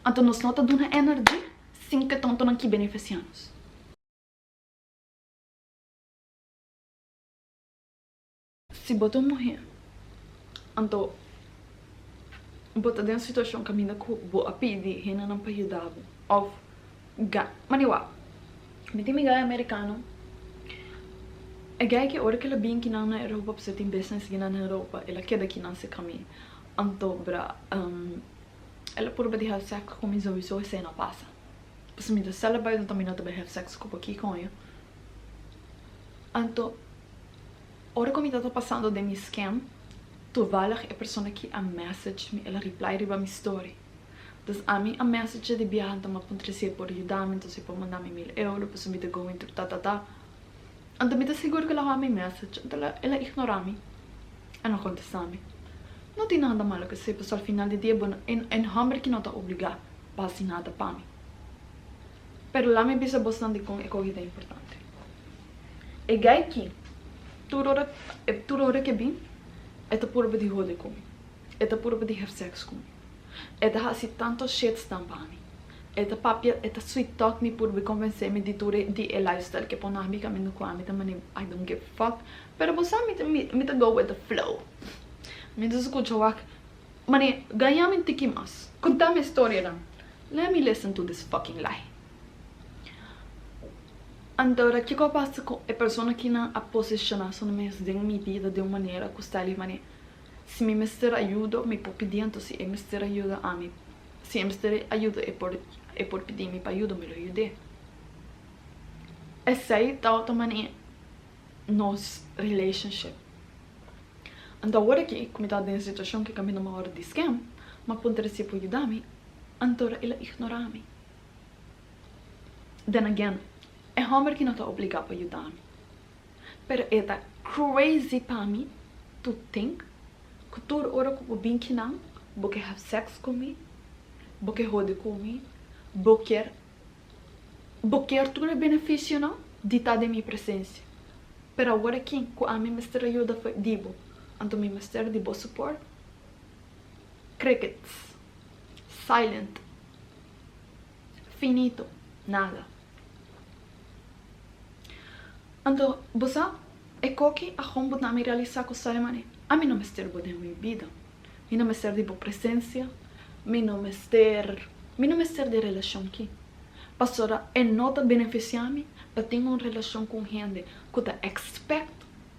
Anto nos no ta duna energy sin ke tontonan ki benefisiá nos. Si bo ta un muhé, anto bo ta den un situashon kaminda ku bo a pidi hendenan pa yuda bo òf ga mane wak mi tin mi guy amerikano e guy ki ora ku el a bin kinan na Europa pasobra e tin business kinan na Europa el a keda kinan serka mi anto bra el a purba di have sex ku mi souiso esei no pasa pasobra mi ta celebrate anto mi no ta bai have sex ku bo kikoño anto. Ora ku mi ta ta pasando den mi scam, toevallig e persona ki a message mi, el a reply riba mi story. Dus ami a message di biaha anto mi a puntra si e por yuda mi, anto si e por manda mi mil euro pasobra mi ta going through ta ta ta. Anto mi ta sigur ku el a wak mi message, anto el a ignora mi, e no kontesta mi. No tin nada malo ku esei pasobra al final di dia bo no, e homber ki no ta obliga pa hasi nada pa mi. Pero laat mi bisa bosnan dikon e koki ta importante. E guy ki tur ora tur ora ke bin e ta purba di hode ku mi. E ta purba di have sex ku mi. E ta hasi tanto shits nan pa mi. E ta papia e ta sweet talk mi purba konvensé mi di tur e di e lifestyle ke pon ami kaminda ku ami ta mane I don't give a fuck. Pero bo sa mi ta mi ta go with the flow. Mi ta skucha wak mane gaña mi un tiki mas. Konta mi e storianan. Let me listen to this fucking lie. Anto ora kiko a pasa ku e persona kinan a posishoná su mes den mi bida den un manera ku sta li manera si mi mester ayudo mi por pidi anto si e mester ayudo ami si e mester ayudo e por e por pidi mi pa ayudo mi lo yud'é. Esei tabata manera nos relationship. Anto awor aki ku mi ta den e situashon ku e kaminda mi a wòrdu di scam mi a puntra si e por yuda mi anto ora el a ignorá mi. Then again, e homber ki no ta obliga pa yuda mi. Pero e ta crazy pa mi to think ku tur ora ku bo bin kinan, bo ke have sex ku mi, bo ke hode ku mi, bo kier, bo kier tur e beneficionan di ta den mi presencia. Pero awor aki ku ami mester ayuda di bo, anto mi mester di bo support? Crickets. Silent. Finito. Nada. Anto, bo sa, e koki a hon bo na mi realisá ku Simon, ami no mester bo den mi bida. Mi no mester di bo presensia, mi no mester, mi no mester di e relashon ki. Pasobra e no ta benefisiá mi pa tin un relashon ku un hende ku ta expect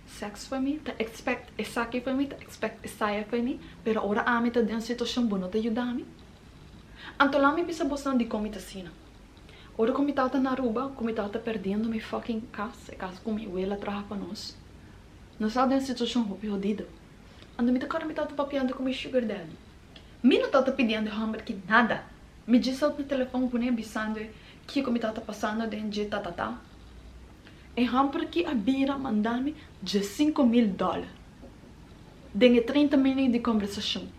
sex for mi, ta expect esaki for mi, ta expect esaya for mi, pero ora ami ta den un situashon bo no ta yuda mi. Anto laat mi bisa bosnan dikon mi ta asina. Ora ku mi tabata na Aruba, ku mi tabata perdiendo mi fucking kas, e kas ku mi wela traha pa nos, nos tabata den un situashon hopi hodido. Anto mi ta kòrda mi tabata papiando ku mi sugar daddy. Mi no tabata pidiendo e hòmber ki nada. Mi djis tabata na telefòn kuné bisando e kiko mi tabata pasando den dje tatata. E hòmber ki a bira manda mi 15,000 dòler den e 30 minüt di kòmbersashon.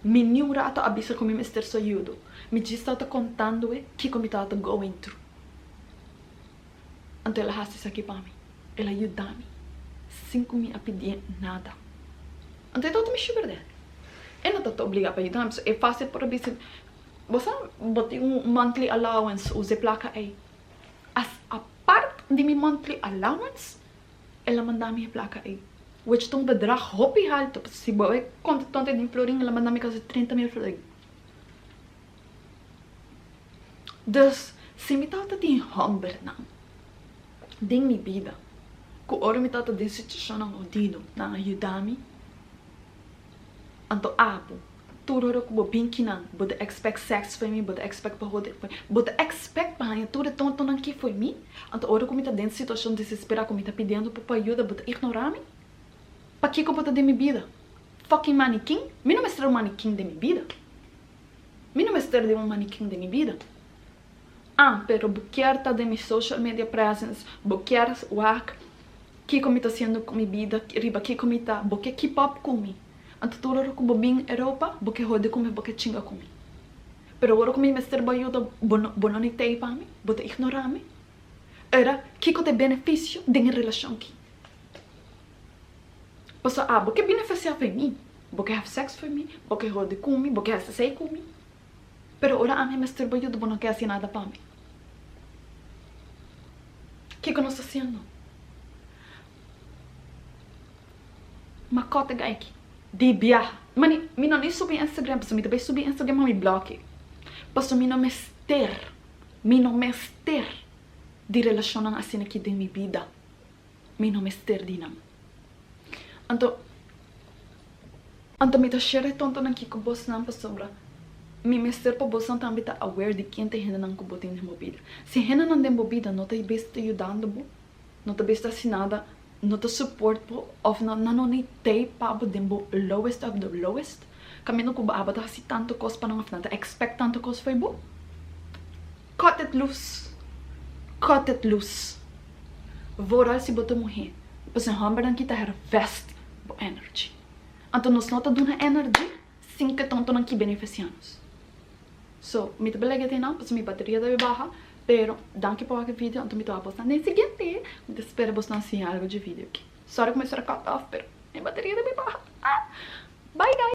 Mi niun rato a bisa ku mi mester su ayudo. Mi djis tabata kontando e kiko mi tabata going through. Anto el a hasi esaki pa mi. El a yuda mi sin ku mi a pidié nada. Anto e tabata mi sugar daddy. E no tabata obligá pa yuda mi, pasobra e fásil por a bisa, Bo sa, bo tin un monthly allowance, usa e plaka ei. As apart di mi monthly allowance, El a manda mi e plaka ei, which ta un bedrag hopi halto, pasobra si bo e konta tonte den florin, el a manda mi kasi 30,000 florin. Dus, si mi tabata tin hòmbernan den mi bida, ku ora mi tabata den situashonnan hodido, nan a yuda mi, anto abo Tur ora ku bo bin kinan, bo ta expect sex fo'i mi, bo ta expect pa hode fo'i mi, bo ta expect pa haña tur e tontonan ki fo'i mi? Anto ora ku mi ta den situashon desesperá ku mi ta pidiendo pa ayuda, bo ta ignorá mi? Pakiko bo ta den mi bida? Fucking manikin? Mi no mester un manikin den mi bida. Mi no mester di un manikin den mi bida. Ah, pero bo kier ta den mi social media presence, bo kier wak kiko mi ta hasiendo ku mi bida, riba kiko mi ta, bo ke keep up ku mi. Anto tur ora ku bo bin Europa, bo ke hode ku mi, bo ke chinga ku mi. Pero ora ku mi mester bo ayuda, bo no, bo no ni tei pa mi, bo ta ignorá mi. Era, kiko ta e benefisio den e relashon aki? Pasobra abo ke benefisiá for mi, bo ke have sex for mi, bo ke hode ku mi, bo ke hasi esei ku mi. Pero ora ami mester bo yuda bo no ke hasi nada pa mi. Kiko nos ta hasiendo? Ma kòt e gai aki. Di biaha. Mani, mi no ni subi Instagram pasobra mi ta bai subi Instagram pa mi blòki. Pasobra mi no mester, mi no mester di relashonnan asina aki den mi bida. Mi no mester di nan. Anto, anto mi ta share e tontonan aki ku bosnan pasobra mi mester pa bosnan tambe ta aware di ken ta e hendenan ku bo tin den bo bida. Si hendenan den bo bida no ta bes ta yudando bo, no ta bes ta hasi nada, no ta support bo of nan no ni tei pa bo den bo lowest of the lowest, kaminda ku bo aba ta hasi tantu kos pa nan of nan ta expect tantu kos for bo, cut it loose, cut it loose. Vooral si bo ta muhé, pasobra hòmbernan kita hervest bo energy. Anto nos no ta duna energy sin ke tontonan ki benefisiá nos. So, mi ta belega te nan pasobra mi bateria ta bai baha, pero danki pa wak e video, anto mi ta wak bosnan den siguiente. Mi ta spera bosnan siña algo dje video aki. Sorry ku mi a sera cut off, pero mi bateria ta bai baha. Bye guys!